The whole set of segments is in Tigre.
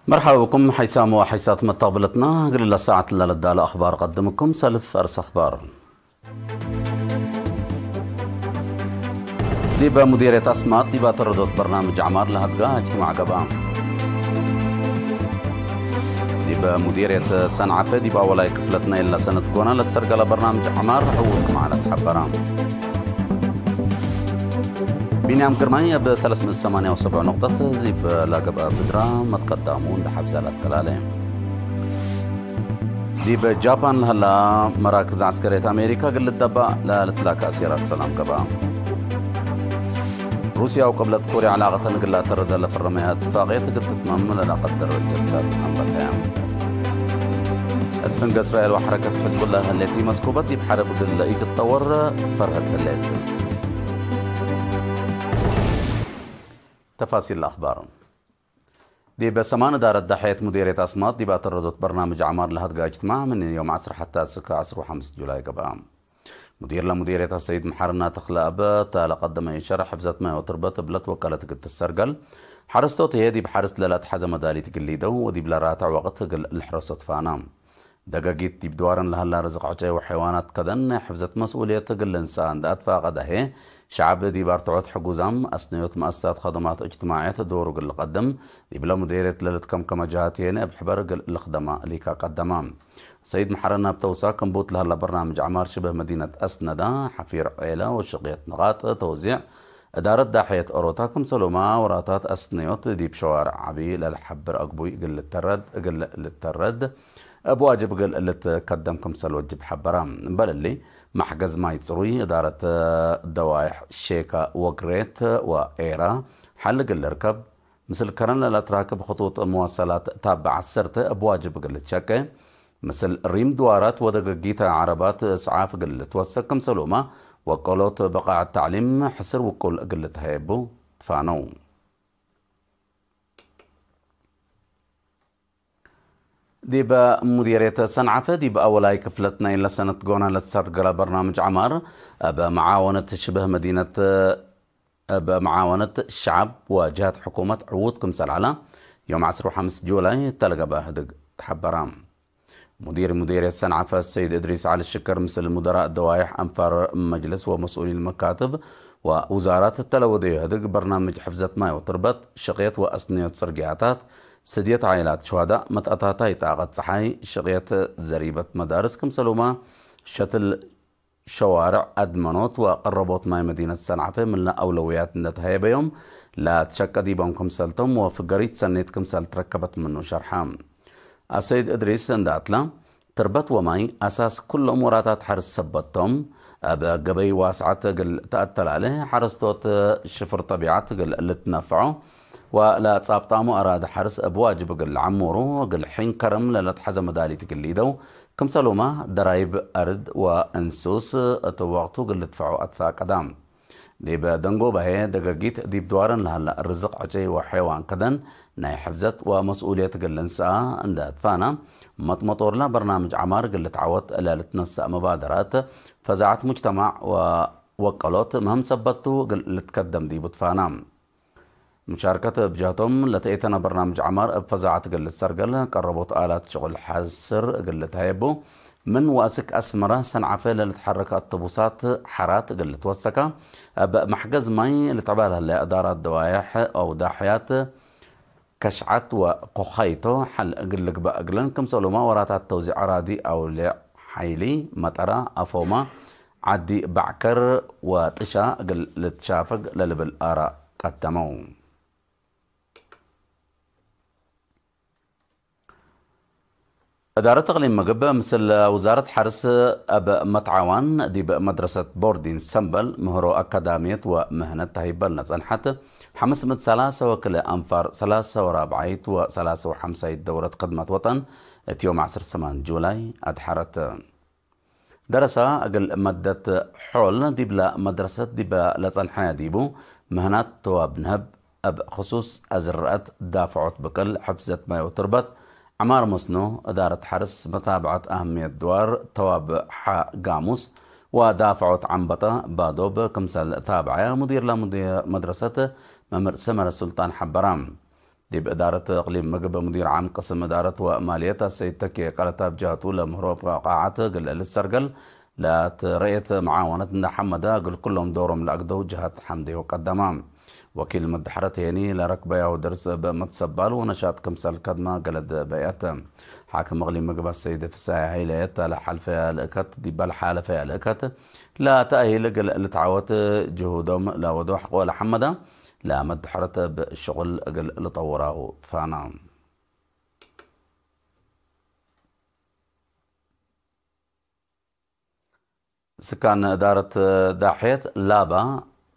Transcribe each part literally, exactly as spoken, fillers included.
መርሐባ ብኩም ሐይሳም ወሐይሳት መተቅብለትና፣ እግል ለሰዓት ለልዳለ አኽባር ቀድምኩም ሰልፍ አርስ አኽባር። ዲበ ሙዲርየት አስማጥ ዲብ አተረዶት በርናምጅ ዐማር ለሀድጋ እጅትማዕ ገብአ። ዲበ ሙዲርየት ሰንዓፈ ዲብ አወላይ ክፍለት ናይለ ሰነት ጎነ ለትሰርገለ በርናምጅ ዐማር ዕዉት ክም ዐለ ተሐበረ። ቢንያም ግርማይ እብ ሰለስ ምእት ሰማንያ ወሰብዕ ነቅጠት ዲብ ለገብአ ብድራ መትቀዳሙ እንደ ሐብዛ ለአትከላለ። ዲብ ጃፓን ለሀላ መራክዝ ዐስከርየት አሜሪካ እግል ልደባእ ለልትላከ አሲር አርሰላም ገብአ። ሩስያ ወቅብለት ኮርያ ዕላቀተን እግል ለአተርደ ለፈረመየ እትፋቅየት እግል ትትመም ለለቀድር ጀልሳት አንበተየ። እት ፍንገ እስራኤል ወሐረከት ሕዝቡላህ ህሌት ኢመስኩበት ዲብ ሐርብ እግል ለኢትጠወር ፈርሀት ህሌት። ተፋሲል አኽባር። ዲብ ሰማን እዳረት ዳሕየት ሙዲርየት አስማጥ ዲብ አተረዶት በርናምጅ ዐማር ለሀድጋ እጅትማዕ ምን ዮም ዐስር ሐተ እስክ ዐስር ወሐምስ ጁላይ ገብአ። ሙዲር ለሙዲርየት አሰይድ መሐርና ተክለ አብ እተ ለቀደመዩ ሸርሕ ሕፍዘት ማይ ወትርበት እብ ለትወቀለት እግል ትሰርገል ሐረስቶት ህዬ ዲብ ሐርስ ለለአትሐዘ መዳሊት እግል ሊደው ወዲብ ለራትዕ ወቅት እግል ልሕረሶ ትፋና። ደገጊት ዲብ ድዋረን ለሀላ ርዝቅ ዕጨይ ወሐይዋናት ከደን ናይ ሕፍዘት መስኡልየት እግል ልንሰአ እንደ አትፋቀደ ህዬ፣ ሸዐብ ዲብ አርትዖት ሕጉዛም፣ አስነዮት መአሰሳት ከደማት እጅትማዕየት ዶሩ እግል ልቀድም፣ ዲብለ ሙዲርየት ለልትከምከመ ጀሃት ህዬ እብ ሕበር እግል ልክደማ ሊካ ቀደማ። ሰይድ መሐረን እብ ተውሳክ እንቡት ለሀላ በርናምጅ ዐማር ሽብህ መዲነት አስነዳ፣ ሐፊር ዔለ ወሽቅየት ንቃጥ ተውዚዕ፣ እዳረት ዳሕየት ኦሮታ ክምሰሉመ ወራታት አስነዮት ዲብ ሸዋርዕ ዐቢ ለልሐብር አግቡይ እግል ልተረድ፣ እግል ልተረድ እብ ዋጅብ እግል ልትከደም ክምሰል ወጅብ ሐበረ። እምበል እሊ፣ መሕገዝ ማይ ጽሩይ፣ እዳረት ደዋይሕ ሼከ ወግሬት ወኤራ ሐል እግል ልርከብ፣ ምስል ከረን ለለትራክብ ክጡጥ መዋሰላት ታብዕ ዐሰርተ እብ ዋጅብ እግል ልትሸቄ፣ ምስል ሪም ድዋራት ወደገጊት ዐረባት እስዓፍ እግል ልትወሰክ ክምሰሉመ፣ ወቀሎት በቃዕ ተዕሊም ሕስር ውቁል እግል ልትሀየቡ ትፋነው። ዲበ ሙዲርየት ሰንዓፈ ዲብ አወላይ ክፍለት ናይለ ሰነት ጎነ ለትሰርገለ በርናምጅ ዐማር፣ እብ መዓወነት ሽብህ መዲነት፣ እብ መዓወነት ሸዐብ ወጅሀት ሕኩመት ዕዉት ክምሰል ዐለ፣ ዮም ዐስር ወሐምስ ጁላይ እተ ለገብአ ህድግ ተሐበረ። ሙዲር ሙዲርየት ሰንዓፈ ሰይድ እድሪስ ዐሊ ሽከር ምስል ሙደራእ ደዋይሕ አንፋር መጅልስ ወመስኡሊን መካትብ ወውዛራት እተ ለወደዩ ህድግ በርናምጅ ሕፍዘት ማይ ወትርበት፣ ሽቅየት ወአስነዮት ጽርግያታት፣ ስድየት ዓኢላት ሹሀዳእ፣ መትአታታይ ጣቀት ጸሓይ፣ ሽቅየት ዘሪበት መዳርስ ክምሰሉመ፣ ሸትል ሸዋርዕ፣ አድመኖት ወቀረቦት ማይ መዲነት ሰንዓፈ ምንለ አውለውያት እንደ ተሀየበዮም ለትሸቀ ዲቦም ክምሰልቶም ወፍገሪት ሰኔት ክምሰል ትረከበት ምኑ ሸርሐ። አሰይድ እድሪስ እንደ አትላ፣ ትርበት ወማይ አሳስ ኩሎም ወራታት ሐርስ ሰበት ቶም። እብ ገበይ ዋስዐት እግል ተአተላሌ ሐረስቶት ሽፍር ጠቢዐት እግል ልትነፈዖ ወለጻብጣሙ አራድ ሐርስ እብ ዋጅብ እግል ለዐሙሩ እግል ሒን ከርም ለለትሐዘ መዳሊት እግል ሊደው፣ ክምሰሉመ ደራይብ አርድ ወእንሱስ እት ወቅቱ እግል ልድፈዑ አትፋቀዳ። ዲብ ደንጎበ ህዬ ደገጊት ዲብ ድዋረን ለሀለ ርዝቅ ዕጨይ ወሐይዋን ከደን ናይ ሕፍዘት ወመስኡልየት እግል ልንሰአ እንደ ትፋና፣ መጥመጦርላ በርናምጅ ዐማር እግል ልትዐወት ለልትነሰእ መባደራት ፈዛዐት ሙጅተማዕ ወወቀሎት ምህም ሰበት ቱ እግል ልትከደም ዲቡ ትፋና። ምሻርከት እብ ጀህቶም፣ ለተኤተነ በርናምጅ ዐማር እብ ፈዛዐት እግል ልትሰርገል፣ ቀረቦት አላት ሽቁል ሐስር እግል ልትሀየቡ፣ ምን ወአስክ አስመረ ሰንዓፈ ለልትሐረከ አውቶቡሳት ሐራት እግል ልትወሰከ፣ እብ መሕገዝ ማይ ልትዕባል ህለ እዳራት ደዋየሕ አው ዳሕያት ከሽዓት ወኮኻይቶ ሐል እግል ልግበእ እግለን፣ ክምሰሉመ ወራታት ተውዚዕ አራዲ አውሌዕ ሐይሊ፣ መጠራ፣ አፎማ፣ ዐዲ በዕከር ወጥሻ እግል ልትሻፈግ ለልብል አራእ ቀደመው። እዳረት እቅሊም ምግብ ምስል ውዛረት ሐርስ እብ መትዓዋን ዲብ መድረሰት ቦርዲን ሰምበል ምህሮ አካዳምየት ወምህነት ተህይበል ነጸንሐት ሐምስ ምእት ሰላሰ ወክልኤ አንፋር ሰላሰ ወራብዓይት ወሰላሰ ወሐምሳይት ደውረት ክድመት ወጠን እት ዮም ዐስር ሰማን ጁላይ አድሐረት። ደረሰ እግል መደት ሖል ዲብለ መድረሰት ዲበ ለጸንሐ ዲቡ፣ ምህናት ተዋብ ንህብ፣ እብ ክሱስ አዝረአት፣ ዳፍዖት ብቅል፣ ሕፍዘት ማይ ወትርበት፣ ዐማር መስኖ፣ እዳረት ሐርስ፣ መታብዐት አህምየት ድዋር፣ ተዋብ ሐ ጋሙስ ወዳፍዖት ዐንበጠ ባዶብ ክምሰል ታብዐ ሙዲር ለሙዲር መድረሰት መምህር ሰመረ ሱልጣን ሐበረ። ዲብ እዳረት እቅሊም ምግብ ሙዲር ዓም ቅስም እዳረት ወማልየት አሰይድ ተኬ ቀለታ ብጃቱ ለምህሮ ቃዓት እግል ልትሰርገል ለትረኤት መዓወነት እንደ ሐመደ እግል ኩሎም ዶሮም ለአግደው ጀሃት ሐምዴ ወቀደማ። ወኪል መድሐረት ሄኒ ለረክበያሁ ደርስ እብ መትሰባል ወነሻጥ ክምሰል ከድመ ገለድ በይአት። ሓክም እቅሊም ምግብ አሰይድ ፍሳሐ ሀይለ እተ ለሐልፈያ ልእከት ዲበ ለሓለፈያ ልእከት ለተአሂል እግል ልትዓወት ጅሁዶም ለወዶ ሐቆ ለሐመደ ለመድሐረት እብ ሽቁል እግል ልጠውራሁ ትፋና። ስካን እዳረት ዳሕየት ላባ፣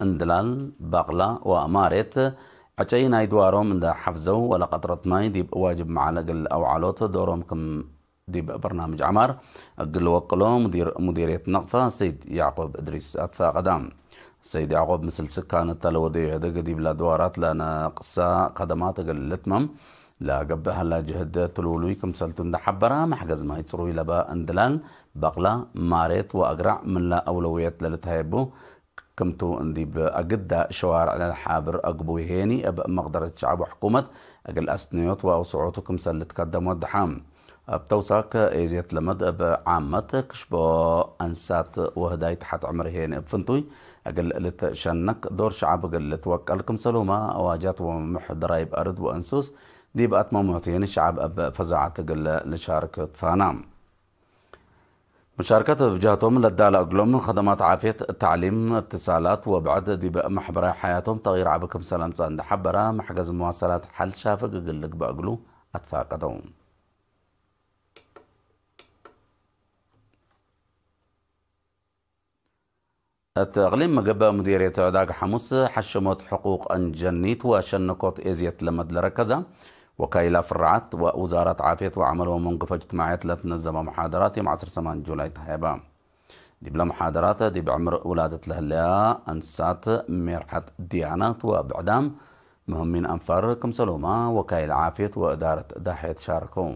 እንድላል፣ ባቅላ ወማሬት ዕጨይ ናይ ድዋሮም እንደ ሐፍዘው ወለቀጥረት ማይ ዲብ ዋጅብ መዓል እግል አውዓሎት ዶሮም ክም ዲብ በርናምጅ ዐማር እግል ወቅሎ ሙዲር ሙዲርየት ነቅፈ ሰይድ ያዕቆብ እድሪስ አትፋቀዳ። ሰይድ ያዕቆብ ምስል ስካን እተ ለወደዩ ህደግ ዲብለ ድዋራት ለነቅሰ ከደማት እግል ልትመም ለገብእ ሀላ ጅህድ ትሉሉይ ክምሰልቱ እንደ ሐበረ፣ መሕገዝ ማይ ጽሩይ ለበ እንድላል፣ በቅላ፣ ማሬት ወአግራዕ ምንለ አውለውየት ለልትሀየቡ ክምቱ እንዲብ አግዳ ሸዋርዕ ለልሓብር አግቡይ ሄኒ እብ መቅደረት ሸዐብ ወሕኩመት እግል አስትንዮት ወአውስዖቱ ክምሰል ልትከደም ወደሐ። እብ ተውሳክ ኤዜት ለመድ እብ ዓመት ክሽቦ አንሳት ወህዳይ ተሐት ዕምር ሄኒ እብ ፍንቱይ እግል ልትሸነክ ዶር ሸዐብ እግል ልትወቀል ክምሰልሁመ አዋጃት ወምሕደራይ እብ አርድ ወእንሱስ ዲብ አትመሞት ሄኒ ሸዐብ እብ ፈዛዐት እግል ልሻርክ ትፋና። መሻርከት እብ ጀህቶም ለዳለ እግሎም፣ ከደማት ዓፍየት፣ ተዕሊም፣ እትሳላት ወብዕድ ዲብ መሕበራዊ ሐያቶም ተግይር ዐቢ ክምሰል አምጽአ እንደ ሐበረ፣ መሕገዝ መዋሰላት ሐል ሻፍግ እግል ልግበእ እግሉ አትፋቀደው። እት እቅሊም ምግብ ሙዲርየት ዕዳግ ሐሙስ ሐሽሞት ሕቁቅ አጀኒት ወሸነኮት ኤዝየት ለመድ ለረከዘ ወካይላ ፍራዓት ወውዛራት ዓፍየት ወዐመል ወመንገፎ እጅትማዕየት ለትነዘመ መሓደራት ዮም ዐስር ሰማን ጁላይ ተሀየበ። ዲብለ መሓደራት ዲብ ዕምር ውላደት ለህለያ አንሳት፣ ሜርሐት ድያናት ወብዕዳም ምህሚን አንፋር ክምሰልሁመ ወካይል ዓፍየት ወእዳረት ዳሕየት ሻረከው።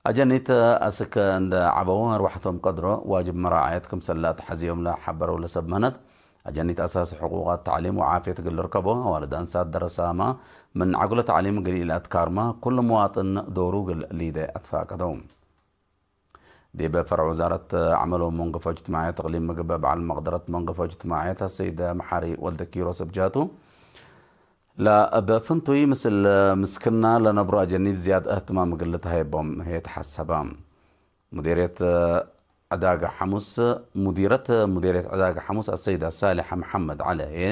አጀኒት አስክ እንደ ዐበው አርወሐቶም ቀድሮ ዋጅብ መራዐየት ክምሰል ለአትሐዝዮም ለሐበረው ለሰብ ምህነት፣ አጀኒት አሳሲ ሕቁቃት ተዕሊም ወዓፍየት እግል ልርከቦ፣ አዋልድ አንሳት ደረሳመ ምን ዐግሎ ተዕሊም እግል ኢለአትካርመ፣ ኩሉ መዋጥን ዶሩ እግል ሊዴ አትፋቀደው። ዲብ ፈርዕ ውዛረት ዐመል ወመንገፎ እጅትማዕየት እቅሊም ምግብ በዐል መቅደረት መንገፎ እጅትማዕየት አሰይደ መሓሪ ወልደ ኪሮስ እብ ጀህቱ፣ ለእብ ፍንቱይ ምስል ምስክና ለነብሮ አጀኒት ዝያድ እህትማም እግል ልትሀየቦም ህዬ ተሐሰበ። ሙዲርየት ዕዳገ ሐሙስ፣ ሙዲረት ሙዲርየት ዕዳገ ሐሙስ አሰይደ ሳሊሐ መሐመድ ዐለ ህዬ፣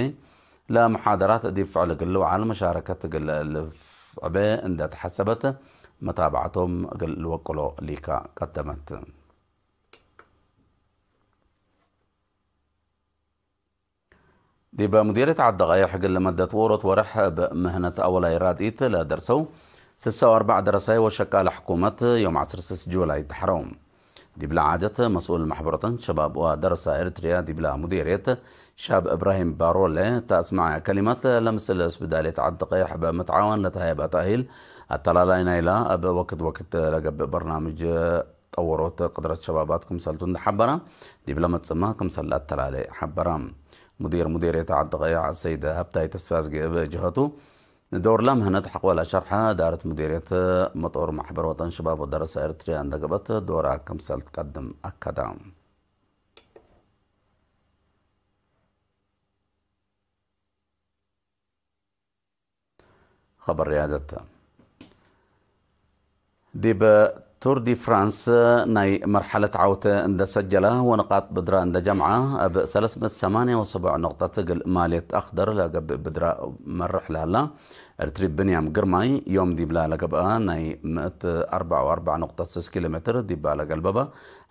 ለመሓደራት ዲብ ፍዕል እግል ልውዓል መሻረከት እግል ልፍዕበ እንደ ተሐሰበት፣ መታብዐቶም እግል ልወቅሎ ሊካ ቀደመት። ዲበ ሙዲርየት ዐዲ ቀይሕ እግል ለመደት ዎሮት ወርሕ እብ ምህነት አወላይ ራድኢት ለደርሰው ስሰ ወአርበዕ ደረሳይ ወሸቃለ ሕኩመት ዮም ዐስር ስስ ጁላይ ተሐረው። ዲብለ ዓደት መስኡል መሕበሮተን ሸባብ ወደረሳ ኤሪትርያ ዲብለ ሙዲርየት ሻብ እብራሂም ባሮለ ተአስመዐ ከሊመት፣ ለምስል እስብዳልየት ዐዲ ቀይሕ እብ መትዓወን ለተሀየበ ተእሂል አተላላይ ናይላ እብ ወክድ ወክድ ለገብእ በርናምጅ ጠወሮት ቅድረት ሸባባት ክምሰልቱ እንደ ሐበረ፣ ዲብለ መጽእመ ክምሰል ለአተላሌ ሐበረ። ሙዲር ሙዲርየት ዐዲ ቀይሕ አሰይድ ሀብታይ ተስፋዝጌ እብ ጀሀቱ፣ ዶርለ ምህነት ሐቆለ ሸርሐ፣ እዳረት ሙዲርየት መጦር ማሕበር ወጠን ሸባብ ወደረሰ ኤሪትርያ እንደ ገብአት ዶራ ክምሰል ትቀድም አከደ። ኸበር ርያደት። ዲብ ቱር ዲ ፍራንስ ናይ መርሐለት ዐውተ እንደ ሰጀለ ወንቃጥ ብድረ እንደ ጀምዐ፣ እብ ሰለስ ምእት ሰማንያ ወሰቡዕ ንቅጠት እግል ማልየት አክደር ለገብእ ብድረ መርሕ ለሀላ ኤርትሪ ብንያም ግርማይ፣ ዮም ዲብላ ለገብአ ናይ ምእት አርበዕ ወአርበዕ ንቅጠት ስስ ኪሎ ሜትር ዲባ ለገልበበ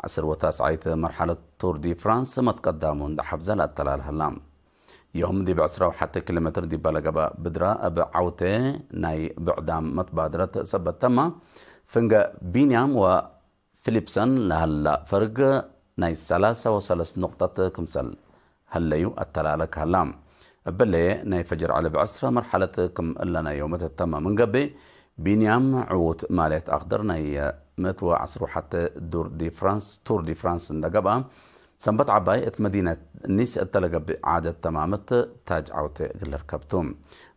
ዐስር ወታስዓይት መርሐለት ቱር ዲ ፍራንስ መትቀዳሙ እንደ ሐፍዘ ለአተላል ሀላ። ዮም ዲብ ዕስራ ወሐተ ኪሎ ሜትር ዲባ ለገብአ ብድረ እብ ዐውቴ ናይ ብዕዳም መትባድረት ሰበት ተመ። ፍንገ ቢንያም ወፊሊፕሰን ለሀላ ፈርግ ናይ ሰላሳ ወሰለስ ንቅጠት ክምሰል ሀለዩ አተላለ ከሀላ። እብለ ናይ ፈጅር ዐለ ብዕስረ መርሐለት ክም እለ ናይ ዮመት ተመ ምን ገብእ፣ ቢንያም ዕዉት ማልየት አክደር ናይ ምእት ወዐስር ወሐተ ዱር ዲ ፍራንስ፣ ቱር ዲ ፍራንስ እንደ ገብአ፣ ሰንበት ዐባይ እት መዲነት ኒስ እተ ለገብእ ዓደት ተማመት ታጅ ዐውቴ እግል ልርከብ ቱ።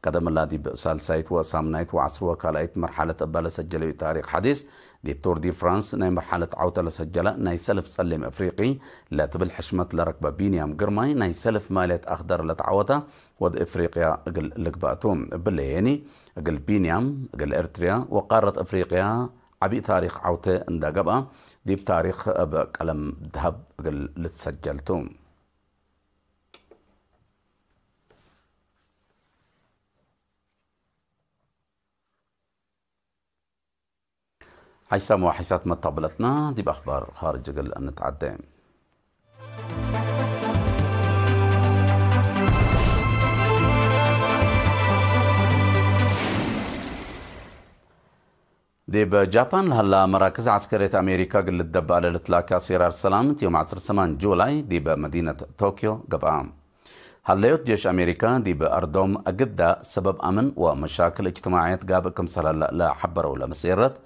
ቀደም እላ ዲብ ሳልሳይት ወሳምናይት ወዐስር ወካልኣይት መርሐለት እበ ለሰጀለዩ ታሪክ ሐዲስ፣ ዲብ ቱር ዲ ፍራንስ ናይ መርሐለት ዐውተ ለሰጀለ ናይ ሰልፍ ጸሊም እፍሪቂ ለትብል ሕሽመት ለረክበ ቢንያም ግርማይ፣ ናይ ሰልፍ ማልየት አክደር ለተዐወተ ወድ እፍሪቅያ እግል ልግበእ ቱ። እብለ የኒ፣ እግል ቢንያም፣ እግል ኤርትርያ ወቃረት እፍሪቅያ ዐቢ ታሪክ ዐውተ እንደ ገብአ፣ ዲብ ታሪክ እብ ቀለም ደሀብ እግል ልትሰጀል ቱ። ሐይሳም ወሐይሳት መተቅብለትና፣ ዲብ አክባር ካርጅ እግል እንትዐዴ። ዲብ ጃፓን ለሀላ መራክዝ ዐስከርየት አሜሪካ እግል ልደበእ ለልትላከ አሴራር ሰላም፣ እት ዮም ዐስር ሰማን ጁላይ ዲብ መዲነት ቶክዮ ገብአ። ሀለዮት ጄሽ አሜሪካ ዲብ አርዶም አግዳ ሰበብ አምን ወመሻክል እጅትማዕየት ጋብእ ክምሰል ሀለ ለሐበረው ለምሴረት፣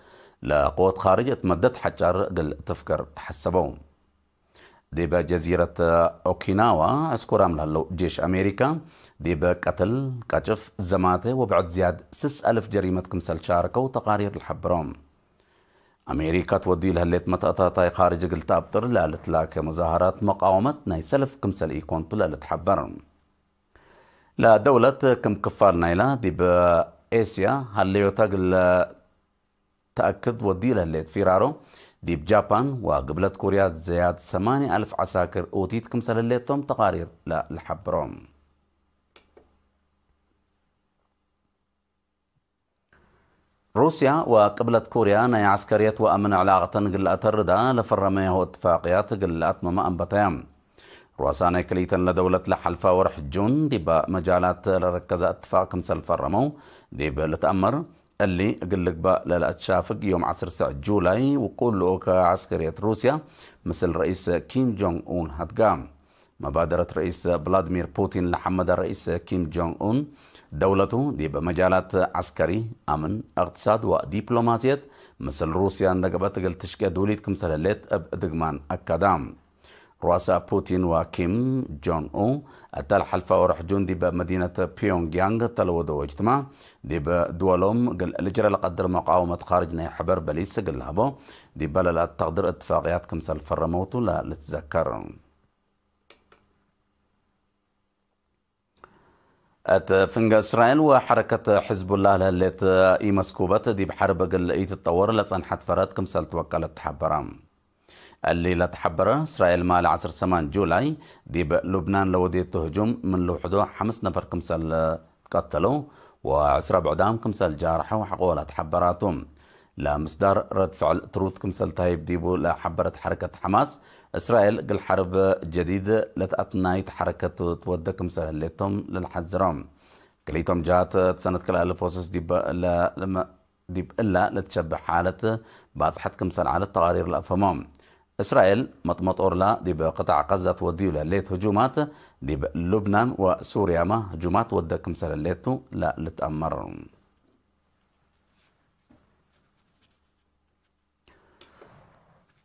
ለቅወት ካርጅ እት መደት ሐጫር እግል ትፍገር ተሐሰበው። ዲብ ጀዚረት ኦኪናዋ ዕስኩራም ለሀለው ጄሽ አሜሪካ፣ ዲብ ቀትል፣ ቀጭፍ፣ ዘማተ ወብዕድ ዝያድ ስስ አልፍ ጀሪመት ክምሰል ሻርከው ተቃሪር ለሐብሮ። አሜሪካ ትወድዩ ለህሌት መተአታታይ ካርጅ እግል ተአብጥር ለልትላከ መዛሃራት መቃወመት ናይ ሰልፍ ክምሰል ኢኮን ቱ ለልትሐበር። ለደውለት ክም ክፋል ናይላ ዲብ ኤስያ ሀለዮታ እግል ተአክድ ወድዩ ለህሌት ፊራሮ፣ ዲብ ጃፓን ወግብለት ኮርያ ዘያድ ሰማንያ አልፍ ዐሳክር ኦቲት ክምሰል ህሌቶም ተቃሪር ለልሐብሮ። ሩስያ ወቅብለት ኮርያ ናይ ዐስከርየት ወአምን ዕላቀተን እግል ለአተርዳ ለፈረመያሁ እትፋቅያት እግል ለአትመመ አንበተያ። ሩአሳናይ ክልኢተን ለደውለት ለሐልፋ ወርሕ ጁን ዲበ መጃላት ለረከዘ እትፋቅ ክምሰል ፈረመው ዲብ ልትአመር፣ እሊ እግል ልግበእ ለለአትሻፍግ ዮም ዐስር ሰዕ ጁላይ ውቁል ልኡከ ዐስከርየት ሩስያ ምስል ረኢስ ኪም ጆንግ ኡን ሀድጋ። መባደረት ረኢስ ቭላድሚር ፑቲን ለሐመደ ረኢስ ኪም ጆንግ ኡን፣ ደውለቱ ዲብ መጃላት ዐስከሪ፣ አምን፣ እቅትሳድ ወዲፕሎማስየት ምስል ሩስያ እንደ ገብአት እግል ትሽቄ ዱሊት ክምሰል ህሌት እብ ድግማን አከዳ። ሩአሳ ፑቲን ወኪም ጆንግ ኡ፣ እተ ለሐልፈ ወርሕ ጁን ዲብ መዲነት ፒዮንግያንግ እተ ለወደው እጅትማዕ፣ ዲብ ድወሎም እግል ልጅረ ለቀድር መቃወመት ካርጅ ናይ ሕበር በሊስ እግል ለሀቦ፣ ዲበ ለለአተቅድር እትፋቅያት ክምሰል ፈረመውቱ ለልትዘከር። እት ፍንገ እስራኤል ወሐረከት ሕዝቡላህ ለህሌት ኢመስኩበት ዲብ ሐርብ እግል ኢትጠወር ለጸንሐት ፈረድ ክምሰል ትወቀለት ተሐበረ። እሊ ለተሐበረ፣ እስራኤል ማለ ዐስር ሰማን ጁላይ ዲብ ሉብናን ለወዴቱ ህጁም ምን ልውሕዶ ሐምስ ነፈር ክምሰል ቀተለው ወዕስረ ብዕዳም ክምሰል ጃርሐው ሐቆ ለተሐበራቱ። ለምስዳር ረድ ፍዕል ትሩት ክምሰል ተሀይብ ዲቡ ለሐበረት ሐረከት ሐማስ፣ እስራኤል እግል ሐርብ ጀዲድ ለተአትናይት ሐረከት ትወደ ክምሰል ህሌቶም ለልሐዝሮ። ክልኢቶም ጀሃት እት ሰነት ክልኤ አልፍ ወስስ ዲብ እለ ለመ-፣ ዲብ እለ ለትሸብህ ሓለት ባጽሐት ክምሰል ዐለት ተቃሪር ለአፍህሞ። እስራኤል መጥመጦርላ ዲብ ቅጣዕ ቀዘ ትወድዩ ለህሌት ህጁማት፣ ዲብ ሉብናን ወሱርያመ ህጁማት ወደ ክምሰል ህሌቱ ለልትአመር።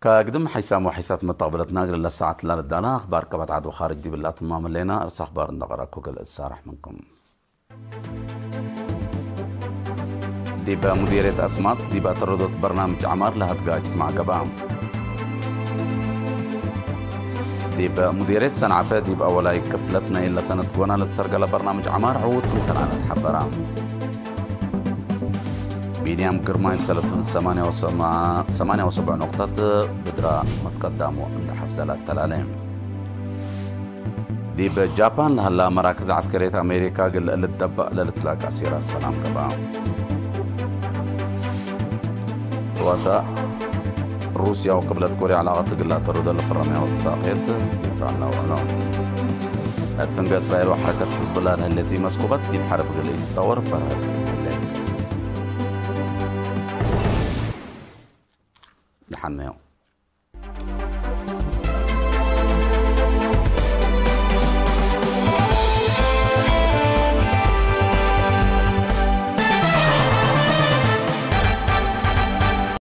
ከግድም ሐይሳም ወሐይሳት መተቅብለትና እግል ለሰዓት ላልዳላ አኽባር ከበት ዐድ ወኻርጅ ዲብላ ትማም ህሌና። እርስ አኽባር እንደ ቀረእኩ እግል እሳረሕ ምንኩም። ዲበ ሙዲርየት አስማጥ ዲበ ተረዶት በርናምጅ ዐማር ለሀድጋ እጅትማዕ ገብአ። ዲበ ሙዲርየት ሰንዓፈ ዲብ አወላይ ክፍለት ናይ እለ ሰነት ጎና ለትሰርገለ በርናምጅ ዐማር ዕዉት ክምሰል ዐለ ተሐበረ። ቢንያም ግርማይ ብሰለፍ ሰማንያ ወሰብዕ ኖቅጠት ብድራ መትቀዳሙ እንደ ሐፍዘ ለአተላሌ። ዲብ ጃፓን ለሀላ መራክዝ ዐስከርየት አሜሪካ እግል ልደበእ ለልትላክ አሲራር ሰላም ገብአ። ሩአሳ ሩስያ ወቅብለት ኮርያ ዕላቀት እግል ለአተሩደ ለፈረመያሁ እትፋቅየት ዲብ ፍዕል ለአውዕሎ። እት ፍንገ እስራኤል ወሐረከት ሕዝቡላህ ለህሌት ኢመስኩበት ዲብ ሐርብ እግል ኢትጠወር ፈርሀት ህሌት። ደሐን ዮም።